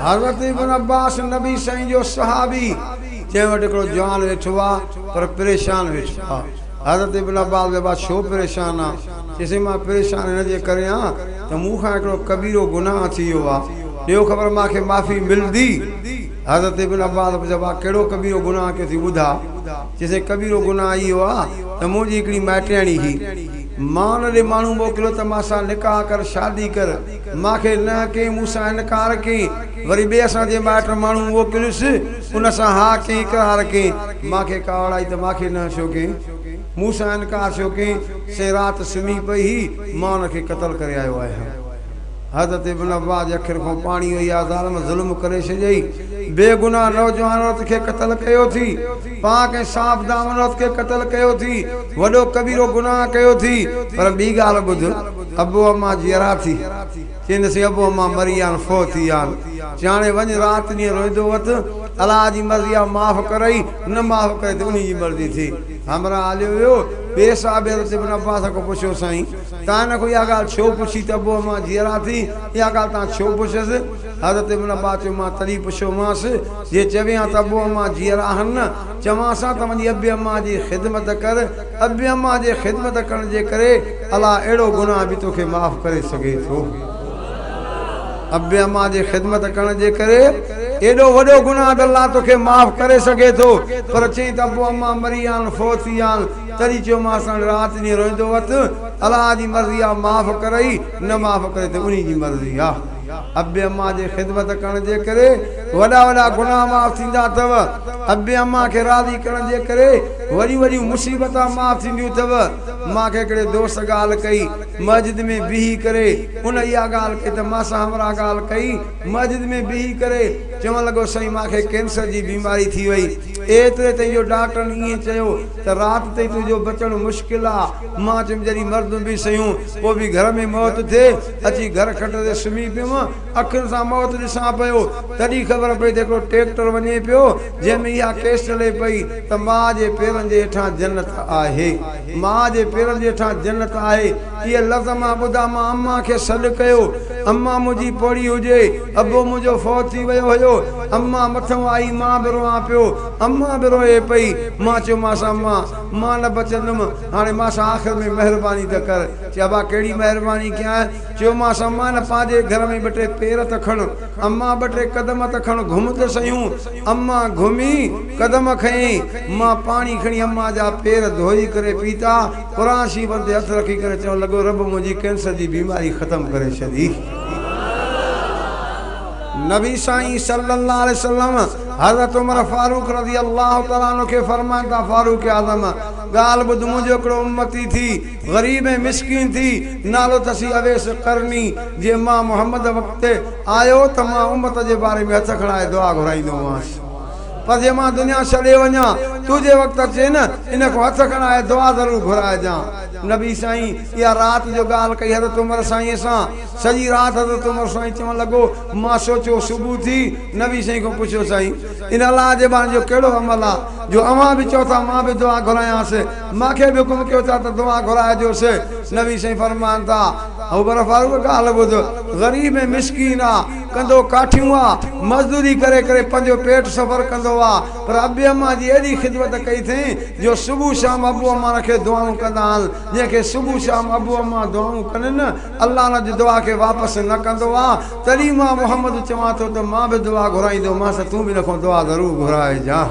حضرت ابن عباس نبي سائين جو صحابي، جنهن وٽ هڪڙو جوان ويٺو آ، پر پريشان ويٺو آ. حضرت ابن عباس چيو، ابا ڇو پريشان آن؟ چيس، مان پريشان هن جي ڪري آن ته مون کان هڪڙو ڪبيرو گناهه ٿي ويو آ، ڏيو خبر مان کي معافي ملندي؟ حضرت ابن عباس پڇيو، ابا ڪهڙو ڪبيرو گناهه ڪيو ٿي ٻڌاء؟ چيس، ڪبيرو گناهه اهو آ ته منهنجي هڪڙي مائٽياڻي هئي، مان ان ڏي ماڻهو موڪليو ته مان سان نڪاح ڪر، شادي ڪر، مان کي نه ڪئين، مون سان انڪار ڪئين، وري ٻئي اسان جي مائٽ ماڻهو موڪليس، ان سان ها ڪئين، اقرار ڪئين، مان کي ڪاوڙ آئي ته مان کي نه ڇو ڪئين، مون سان انڪار ڇو ڪئين، سين رات سمهي پئي هئي، مان ان کي قتل ڪري آيو آهيان. حضرت ابن عباس جي اکين کان پاڻي وهي آيو، ظالم ظلم ڪري ڇڏيئي، بي گناهه نوجوان عورت کي قتل ڪيو ٿي، پاڪ ۽ صاف دامن عورت کي قتل ڪيو ٿي، وڏو ڪبيرو گناهه ڪيو ٿي، پر ٻي ڳالهه ٻڌ، ابو امان جيئرا ٿي؟ چيائينس سائين ابو امان مري ويا آهن، فوت ٿي ويا آهن. چيائين هاڻي وڃ رات ڏينهن روئيندو وت، الله جي مرضي آ معاف ڪرئي، نه معاف ڪري ته انهي جي مرضي ٿي. همراهه هليو ويو، ٻئي صحابي حضرت ابن عباس کان پڇيو سائين! تان هن کان اها ڳالهه ڇو پڇي ته ابو امان جيئرا ٿي؟ اها ڳالهه تان ڇو پڇيس؟ حضرت ابن عباس چيو مان تڏهن پڇيومانس، جي چوين ها ته ابو امان جيئرا آهن نه، چوانس ها ته وڃي ابي امان جي خدمت ڪر، ابي امان جي خدمت ڪرڻ جي ڪري الله اهڙو گناهه به توکي معاف ڪري سگهي ٿو. ابي امان جي خدمت ڪرڻ جي ڪري ايڏو وڏو گناهه به الله توکي معاف ڪري سگهي ٿو. پر چئين ته ابو امان مري ويا آهن، فوت ٿي ويا آهن، تڏهن چيومانس هاڻي رات ڏينهن روئيندو وت، الله جي مرضي آ معاف ڪرئي، نه معاف ڪري ته انهي جي مرضي آ. ابي امان جي خدمت ڪرڻ جي ڪري وڏا وڏا گناهه معاف ٿيندا اٿو. ابي امان کي راضي ڪرڻ جي ڪري وڏيون وڏيون مصيبتان معاف ٿينديون اٿو. مان کي هڪڙي دوست ڳالهه ڪئي مسجد ۾ بيهي ڪري ان اها ڳالهه ڪئي ته مان سان همراهه ڳالهه ڪئي مسجد ۾ بيهي ڪري چوڻ لڳو سائين مان کي ڪينسر جي بيماري ٿي وئي ايتري تائين جو ڊاڪٽرن ائين چيو ته رات تائين تنهنجو بچڻ مشڪل آ. مان چيم جڏهن مردم به سهيون پوء به گهر ۾ موت ٿئي. اچي گهر کٽ تي سمهي پيم. اکين سان موت ڏسان پيو. تڏهن خبر پئي ته هڪڙو ٽيڪٽر وڃي پيو جنهن ۾ اها ڪيسٽ هلي پئي ته ماء جي پيرن جي هيٺان جنت آهي. ماء جي پيرن جي هيٺان جنت آهي. اهي لفظ مان ٻڌا مان امان کي سڏ ڪيو. امان منهنجي پوڙهي هجي. ابو منهنجو فوت ٿي ويو هيو. امان مٿئون آئي مان به روئان پيو. امان به روئي پئي. مان چيومانس امان! مان نه بچندم. هاڻي مان سان آخر ۾ مهرباني ته ڪر. چي ابا ڪهڙي مهرباني ڪيانء؟ چيومانس امان پنهنجي گهر ۾ ٻه ٽي پير ته کڻ. امان ٻه ٽي قدم ته کڻ گهم ته سهيون. امان گهمي قدم کنيائين. مان پاڻي کڻي امان جا پير ڌوئي ڪري پيتا. قرآن شريفن تي هٿ رکي ڪري چوڻ لڳو رب منهنجي ڪينسر جي بيماري ختم ڪري ڇڏي. نبي سائين صلّي الله عليه وسلّم حضرت عمر فاروق رضي الله تعالٰي عنه کي فرمائن ٿا، فاروق اعظم! ڳالهه ٻڌ منهنجو هڪڙو امتي ٿي، غريب ۽ مسڪين ٿي، نالو اٿسي اويس قرني، جي مان محمد وقت آيو ته مان امت جي باري ۾ هٿ کڻائي دعا گهرائيندو هئس. پر جي مان دنيا ڇڏي وڃان، تون جي وقت اچين نه، ان کان هٿ کڻائي دعا ضرور گهرائجان. نبي سائين اها رات جو ڳالهه ڪئي حضرت عمر سائينء سان. سڄي رات حضرت عمر سائين چوڻ لڳو، مان سوچيو صبح ٿي، نبي سائين کان پڇيو سائين! ان الله جي ٻانهن جو ڪهڙو عمل آ، جو اوهان به چئو ٿا مان به دعا گهرايانس، مان کي به حڪم ڪيو ٿا ته دعا گهرائجوس. نبي سائين فرمائن ٿا، عمر فاروق ڳالهه ٻڌ، غريب ۽ مسڪين آ، ڪندو ڪاٺيون آ، مزدوري ڪري ڪري پنهنجو پيٽ سفر ڪندو آ، پر ابي امان جي ايڏي خدمت ڪئي اٿئين، جو صبح شام ابو امان کي دعائون ڪندا آهن، جنهن کي صبح شام ابو امان دعائون ڪن نه، الله ان جي دعا کي واپس نه ڪندو آ، تڏهن مان محمد چوان ٿو ته مان به دعا گهرائيندومانس، تون به ان کان دعا ضرور گهرائجان.